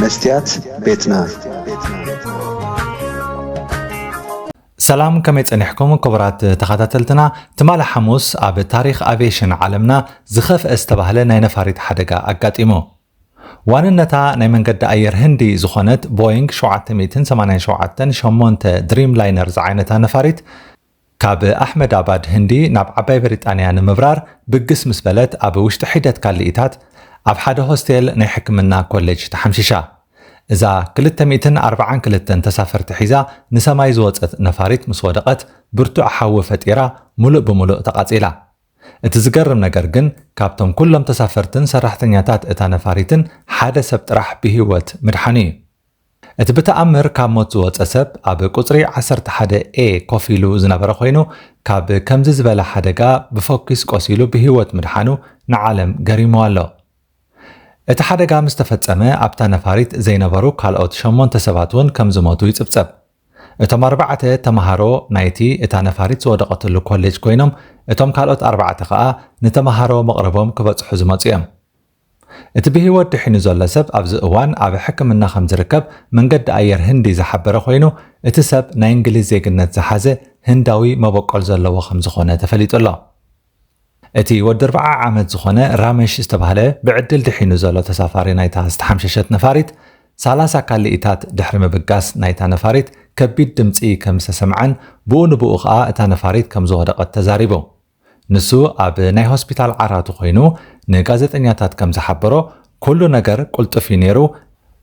መስትያት ቤትና። ሰላም፣ ከመይ ጸኒሕኩም ክቡራት ተኸታተልትና? ትማሊ ሓሙስ ኣብ ታሪኽ ኣቪየሽን ዓለምና ዝኸፍአ ዝተባህለ ናይ ነፋሪት ሓደጋ ኣጋጢሙ። ዋንነታ ናይ መንገዲ ኣየር ህንዲ ዝኾነት ቦይንግ ሸውዓተ ሚእትን ሰማንያን ሸውዓተን ሸሞንተ ድሪም ላይነር ዝዓይነታ ነፋሪት ካብ ኣሕመድ ኣባድ ህንዲ ናብ ዓባይ ብሪጣንያ ንምብራር ብግስ ምስ በለት ኣብ ውሽጢ ሒደት ካልኢታት ኣብ ሓደ ሆስቴል ናይ ሕክምና ኮሌጅ ተሓምሺሻ። እዛ ክልተ ሚእትን ኣርባዓን ክልተን ተሳፈርቲ ሒዛ ንሰማይ ዝወጸት ነፋሪት ምስ ወደቐት ብርቱዕ ሓዊ ፈጢራ ሙሉእ ብሙሉእ ተቓጺላ። እቲ ዝገርም ነገር ግን ካብቶም ኩሎም ተሳፈርትን ሰራሕተኛታት እታ ነፋሪትን ሓደ ሰብ ጥራሕ ብህይወት ምድሓኑ እዩ። እቲ ብተኣምር ካብ ሞት ዝወጸ ሰብ ኣብ ቁጽሪ ዓሰርተ ሓደ ኤ ኮፍ ኢሉ ዝነበረ ኮይኑ ካብ ከምዚ ዝበለ ሓደጋ ብፈኲስ ቆሲሉ ብህይወት ምድሓኑ ንዓለም ገሪሙ ኣሎ። እቲ ሓደጋ ምስ ተፈጸመ ኣብታ ነፋሪት ዘይነበሩ ካልኦት ሸሞንተ ሰባት እውን ከም ዝሞቱ ይጽብጸብ። እቶም ኣርባዕተ ተምሃሮ ናይቲ እታ ነፋሪት ዝወደቐትሉ ኮሌጅ ኮይኖም እቶም ካልኦት ኣርባዕተ ከኣ ንተምሃሮ መቕርቦም ክበጽሑ ዝመጹ እዮም። እቲ ብህይወት ድሒኑ ዘሎ ሰብ ኣብዚ እዋን ኣብ ሕክምና ከም ዝርከብ መንገዲ ኣየር ህንዲ ዝሓበረ ኮይኑ እቲ ሰብ ናይ እንግሊዝ ዜግነት ዝሓዘ ህንዳዊ መበቆል ዘለዎ ከም ዝኾነ ተፈሊጡ ኣሎ። እቲ ወዲ ኣርብዓ ዓመት ዝኾነ ራመሽ ዝተባህለ ብዕድል ድሒኑ ዘሎ ተሳፋሪ ናይታ ዝተሓምሸሸት ነፋሪት ሰላሳ ካልኢታት ድሕሪ ምብጋስ ናይታ ነፋሪት ከቢድ ድምፂ ከም ዝተሰምዐን ብኡ ንብኡ ኸኣ እታ ነፋሪት ከም ዝወደቐት ተዛሪቡ። ንሱ ኣብ ናይ ሆስፒታል ዓራቱ ኮይኑ ንጋዜጠኛታት ከም ዝሓበሮ ኩሉ ነገር ቁልጡፍ እዩ ነይሩ።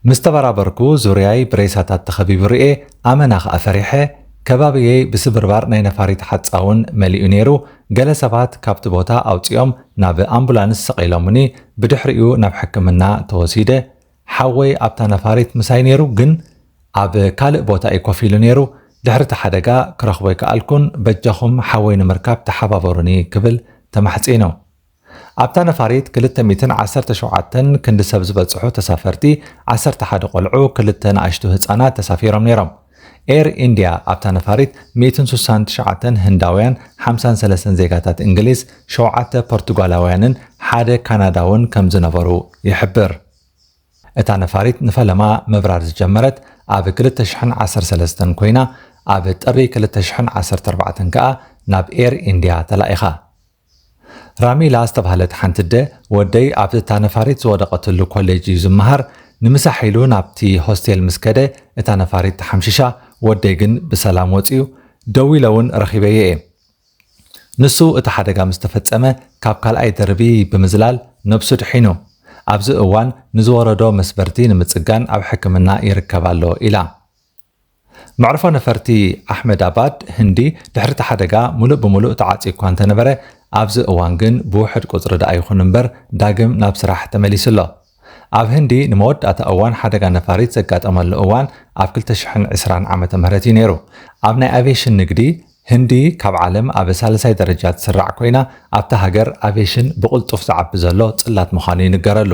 ምስ ተበራበርኩ ዙርያይ ብሬሳታት ተኸቢቡ ርኤ፣ ኣመና ኸኣ ፈሪሐ፣ ከባብየይ ብስብርባር ናይ ነፋሪት ሓጻውን መሊኡ ነይሩ። ገለ ሰባት ካብቲ ቦታ ኣውጺኦም ናብ ኣምቡላንስ ሰቒሎምኒ፣ ብድሕሪኡ ናብ ሕክምና ተወሲደ። ሓወይ ኣብታ ነፋሪት ምሳይ ነይሩ፣ ግን ኣብ ካልእ ቦታ እዩ ኮፍ ኢሉ ነይሩ። ድሕሪ እቲ ሓደጋ ክረኽቦ ኣይከኣልኩን። በጃኹም ሓወይ ንምርካብ ተሓባበሩኒ ክብል ተማሕጺኑ። ኣብታ ነፋሪት ክልተ ሚእትን ዓሰርተ ሸውዓተን ክንዲ ሰብ ዝበጽሑ ተሳፈርቲ፣ ዓሰርተ ሓደ ቆልዑ፣ ክልተ ንኣሽቱ ህጻናት ተሳፊሮም ነይሮም። ኤር ኢንድያ ኣብታ ነፋሪት ሚእትን ስሳን ትሽዓተን ህንዳውያን፣ ሓምሳን ሰለስተን ዜጋታት እንግሊዝ፣ ሸውዓተ ፖርቱጋላውያንን ሓደ ካናዳውን ከም ዝነበሩ ይሕብር። እታ ነፋሪት ንፈለማ ምብራር ዝጀመረት ኣብ ክልተ ሽሕን ዓሰርተ ሰለስተን ኮይና፣ ኣብ ጥሪ ክልተ ሽሕን ዓሰርተ ኣርባዕተን ከኣ ናብ ኤር ኢንድያ ተላኢኻ። ራሚላ ዝተባህለት ሓንቲ ኣደ፣ ወደይ ኣብታ ነፋሪት ዝወደቐትሉ ኮሌጅ እዩ ዝመሃር። ንምሳሕ ኢሉ ናብቲ ሆስቴል ምስ ከደ፣ እታ ነፋሪት ተሓምሺሻ፣ ወደይ ግን ብሰላም ወጺኡ። ደው ኢለ እውን ረኺበዮ እየ። ንሱ እቲ ሓደጋ ምስ ተፈጸመ፣ ካብ ካልኣይ ደርቢ ብምዝላል ነብሱ ድሒኑ። ኣብዚ እዋን ንዝወረዶ መስበርቲ ንምጽጋን ኣብ ሕክምና ይርከብ ኣሎ ኢላ። መዕርፎ ነፈርቲ ኣሕመድ ኣባድ ህንዲ ድሕሪ እቲ ሓደጋ ሙሉእ ብሙሉእ ተዓጽዩ እኳ እንተነበረ፣ ኣብዚ እዋን ግን ብውሕድ ቁጽሪ ደኣ ይኹን እምበር ዳግም ናብ ስራሕ ተመሊሱ ኣሎ። ኣብ ህንዲ ንመወዳእታ እዋን ሓደጋ ነፋሪት ዘጋጠመሉ እዋን ኣብ ክልተ ሽሕን ዕስራን ዓመተ ምህረት እዩ ነይሩ። ኣብ ናይ ኣቪየሽን ንግዲ ህንዲ ካብ ዓለም ኣብ ሳልሳይ ደረጃ ትስራዕ ኮይና፣ ኣብታ ሃገር ኣቪየሽን ብቕልጡፍ ዝዓቢ ዘሎ ጽላት ምዃኑ ይንገረሉ።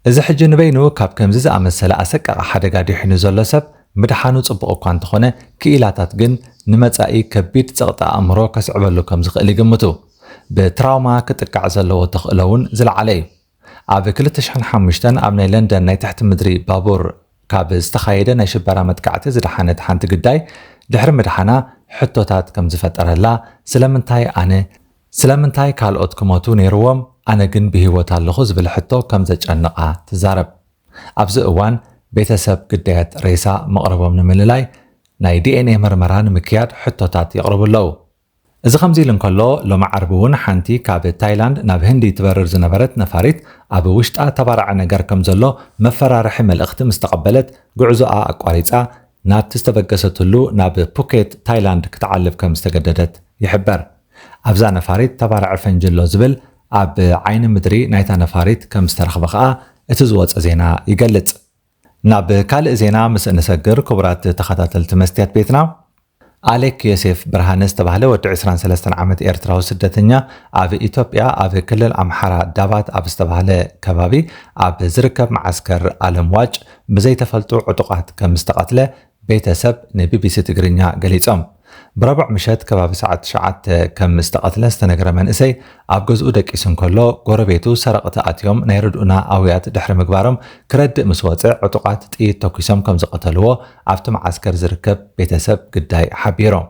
እዚ ሕጂ ንበይኑ ካብ ከምዚ ዝኣመሰለ ኣሰቃቒ ሓደጋ ድሒኑ ዘሎ ሰብ ምድሓኑ ጽቡቕ እኳ እንተኾነ፣ ክኢላታት ግን ንመጻኢ ከቢድ ጸቕጢ ኣእምሮ ከስዕበሉ ከም ዝኽእል ይግምቱ። ብትራውማ ክጥቃዕ ዘለዎ ተኽእሎ እውን ዝለዓለ እዩ። ኣብ ክልተ ሽሕን ሓሙሽተን ኣብ ናይ ለንደን ናይ ትሕቲ ምድሪ ባቡር ካብ ዝተኻየደ ናይ ሽበራ መጥቃዕቲ ዝደሓነት ሓንቲ ግዳይ፣ ድሕሪ ምድሓና ሕቶታት ከም ዝፈጠረላ፣ ስለምንታይ ኣነ? ስለምንታይ ካልኦት ክሞቱ ነይርዎም፣ ኣነ ግን ብህይወት ኣለኹ ዝብል ሕቶ ከም ዘጨነቓ ትዛረብ። ኣብዚ እዋን ቤተሰብ ግዳያት ሬሳ መቕረቦም ንምልላይ ናይ ዲኤንኤ መርመራ ንምክያድ ሕቶታት የቕርቡ ኣለዉ። እዚ ከምዚ ኢሉ እንከሎ፣ ሎሚ ዓርቢ እውን ሓንቲ ካብ ታይላንድ ናብ ህንዲ ትበርር ዝነበረት ነፋሪት ኣብ ውሽጣ ተባራዒ ነገር ከም ዘሎ መፈራርሒ መልእኽቲ ምስ ተቐበለት፣ ጉዕዞኣ ኣቋሪጻ ናብቲ ዝተበገሰትሉ ናብ ፑኬት ታይላንድ ክትዓልብ ከም ዝተገደደት ይሕበር። ኣብዛ ነፋሪት ተባራዒ ፈንጂ ኣሎ ዝብል ኣብ ዓይኒ ምድሪ ናይታ ነፋሪት ከም ዝተረኽበ ከኣ እቲ ዝወጸ ዜና ይገልጽ። ናብ ካልእ ዜና ምስ እንሰግር፣ ክቡራት ተኸታተልቲ መስትያት ቤትና፣ ኣሌክ ዮሴፍ ብርሃነ ዝተባህለ ወዲ ዕስራን ሰለስተን ዓመት ኤርትራዊ ስደተኛ ኣብ ኢትዮጵያ ኣብ ክልል ኣምሓራ ዳባት ኣብ ዝተባህለ ከባቢ ኣብ ዝርከብ መዓስከር ኣለም ዋጭ ብዘይተፈልጡ ዕጡቓት ከም ዝተቐትለ ቤተሰብ ንቢቢሲ ትግርኛ ገሊጾም። ብረቡዕ ምሸት ከባቢ ሰዓት ትሽዓተ ከም ዝተቐትለ ዝተነገረ መንእሰይ፣ ኣብ ገዝኡ ደቂሱ እንከሎ፣ ጎረቤቱ ሰረቕቲ ኣትዮም ናይ ርድኡና ኣውያት ድሕሪ ምግባሮም፣ ክረድእ ምስ ወፀ፣ ዕጡቓት ጥይት ተኩሶም ከም ዝቐተልዎ ኣብቲ መዓስከር ዝርከብ ቤተሰብ ግዳይ ሓቢሮም።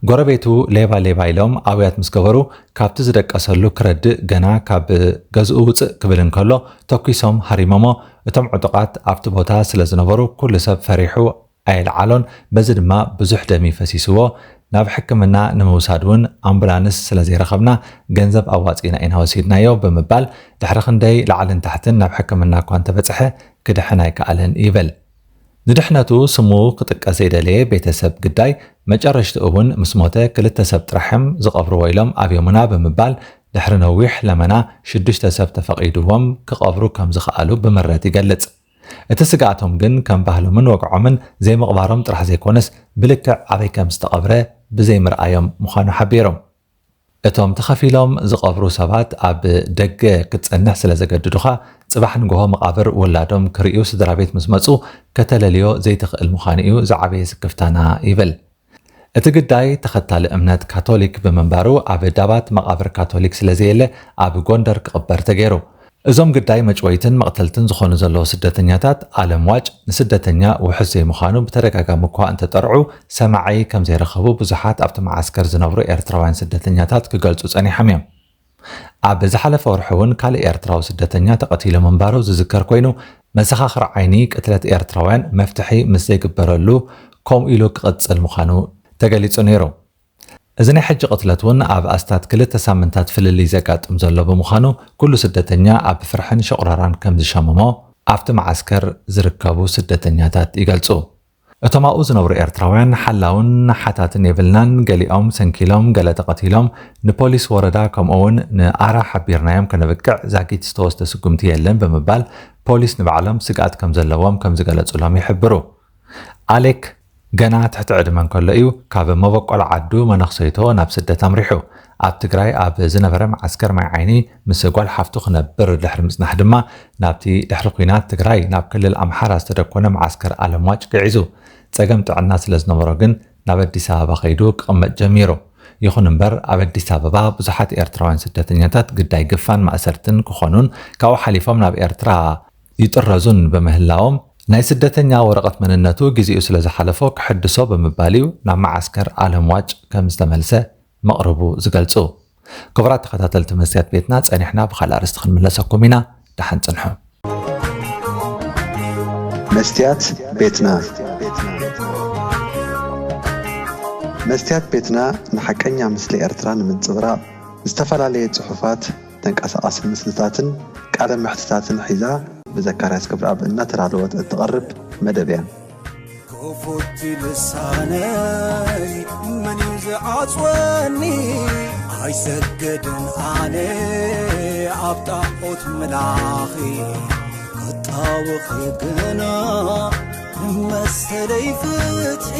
ጎረቤቱ ሌባ ሌባ ኢሎም ኣውያት ምስ ገበሩ፣ ካብቲ ዝደቀሰሉ ክረድእ ገና ካብ ገዝኡ ውፅእ ክብል እንከሎ፣ ተኩሶም ሃሪሞሞ። እቶም ዕጡቓት ኣብቲ ቦታ ስለ ዝነበሩ፣ ኩሉ ሰብ ፈሪሑ ኣየልዓሎን። በዚ ድማ ብዙሕ ደም ፈሲስዎ። ናብ ሕክምና ንምውሳድ እውን ኣምቡላንስ ስለ ዘይረኸብና፣ ገንዘብ ኣዋፂእና ኢና ወሲድናዮ ብምባል፣ ድሕሪ ክንደይ ላዕልን ታሕትን ናብ ሕክምና እኳ እንተበፅሐ፣ ክድሕን ኣይከኣለን ይብል። ንድሕነቱ ስሙ ክጥቀስ ዘይደለየ ቤተሰብ ግዳይ፣ መጨረሽትኡ እውን ምስ ሞተ፣ ክልተ ሰብ ጥራሕ እዮም ዝቐብርዎ ኢሎም ኣብዮምና ብምባል፣ ድሕሪ ነዊሕ ለመና ሽዱሽተ ሰብ ተፈቒድዎም ክቐብሩ ከም ዝኸኣሉ ብምረት ይገልጽ። እቲ ስግኣቶም ግን ከም ባህሎምን ወግዖምን ዘይምቕባሮም ጥራሕ ዘይኮነስ፣ ብልክዕ ኣበይ ከም ዝተቐብረ ብዘይምርኣዮም ምዃኑ ሓቢሮም። እቶም ተኸፊሎም ዝቐብሩ ሰባት ኣብ ደገ ክትጸንሕ ስለ ዘገድዱኻ፣ ጽባሕ ንግሆ መቓብር ውላዶም ክርእዩ ስድራ ቤት ምስ መጹ፣ ከተለልዮ ዘይትኽእል ምዃኑ እዩ ዝዓበየ ስክፍታና ይብል። እቲ ግዳይ ተኸታሊ እምነት ካቶሊክ ብምንባሩ፣ ኣብ ዳባት መቓብር ካቶሊክ ስለ ዘየለ፣ ኣብ ጎንደር ክቕበር ተገይሩ። እዞም ግዳይ መጭወይትን መቕተልትን ዝኾኑ ዘለዉ ስደተኛታት፣ ኣለም ዋጭ ንስደተኛ ውሑስ ዘይምዃኑ ብተደጋጋሚ እኳ እንተጠርዑ፣ ሰማዒ ከም ዘይረኸቡ ብዙሓት ኣብቲ መዓስከር ዝነብሩ ኤርትራውያን ስደተኛታት ክገልጹ ጸኒሖም እዮም። ኣብ ዝሓለፈ ወርሒ እውን ካልእ ኤርትራዊ ስደተኛ ተቐቲሉ ምንባሩ ዝዝከር ኮይኑ፣ መሰኻኽር ዓይኒ ቅትለት ኤርትራውያን መፍትሒ ምስ ዘይግበረሉ፣ ከምኡ ኢሉ ክቕጽል ምዃኑ ተገሊጹ ነይሩ። እዚ ናይ ሕጂ ቅትለት እውን ኣብ ኣስታት ክልተ ሳምንታት ፍልልይ ዘጋጥም ዘሎ ብምዃኑ፣ ኩሉ ስደተኛ ኣብ ፍርሕን ሸቑራራን ከም ዝሸመሞ ኣብቲ መዓስከር ዝርከቡ ስደተኛታት ይገልጹ። እቶም ኣብኡ ዝነብሩ ኤርትራውያን ሓላውን ሓታትን የብልናን፣ ገሊኦም ሰንኪሎም፣ ገለ ተቐቲሎም፣ ንፖሊስ ወረዳ ከምኡ እውን ንኣራ ሓቢርናዮም ከነብቅዕ ዛጊት ዝተወስደ ስጉምቲ የለን ብምባል፣ ፖሊስ ንባዕሎም ስግኣት ከም ዘለዎም ከም ዝገለጹሎም ይሕብሩ። ኣሌክ ገና ትሕቲ ዕድመ እንከሎ እዩ ካብ መበቆል ዓዱ መነኽሰይቶ ናብ ስደት ኣምሪሑ። ኣብ ትግራይ ኣብ ዝነበረ መዓስከር ማይ ዓይኒ ምስ ጓል ሓፍቱ ክነብር ድሕሪ ምጽናሕ ድማ፣ ናብቲ ድሕሪ ኲናት ትግራይ ናብ ክልል ኣምሓራ ዝተደኮነ መዓስከር ኣለምዋጭ ግዒዙ። ጸገም ጥዕና ስለ ዝነበሮ ግን ናብ ኣዲስ ኣበባ ከይዱ ክቕመጥ ጀሚሩ። ይኹን እምበር፣ ኣብ ኣዲስ ኣበባ ብዙሓት ኤርትራውያን ስደተኛታት ግዳይ ግፋን ማእሰርትን ክኾኑን ካብኡ ሓሊፎም ናብ ኤርትራ ይጥረዙን በምህላዎም፣ ናይ ስደተኛ ወረቐት መንነቱ ግዜኡ ስለ ዝሓለፎ ክሕድሶ ብምባል እዩ ናብ መዓስከር ኣለምዋጭ ከም ዝተመልሰ መቕርቡ ዝገልጹ። ክቡራት ተኸታተልቲ መስትያት ቤትና፣ ጸኒሕና ብኻልእ ኣርእስቲ ክንምለሰኩም ኢና። ደሓን ጽንሑ። መስትያት ቤትና። መስትያት ቤትና ንሓቀኛ ምስሊ ኤርትራ ንምንጽብራቕ፣ ዝተፈላለየ ጽሑፋት፣ ተንቀሳቓሲ ምስልታትን ቃለ መሕትታትን ሒዛ ብዘካርያስ ገብረኣብ እናተዳለወት እትቐርብ መደብ እያ። ክፉት ልሳነይ መን እዩ ዝዓጽወኒ? ኣይሰግድን ኣነ ኣብ ጣዖት ምላኺ፣ ክጣወኺ ግና መሰለይ ፍትሒ።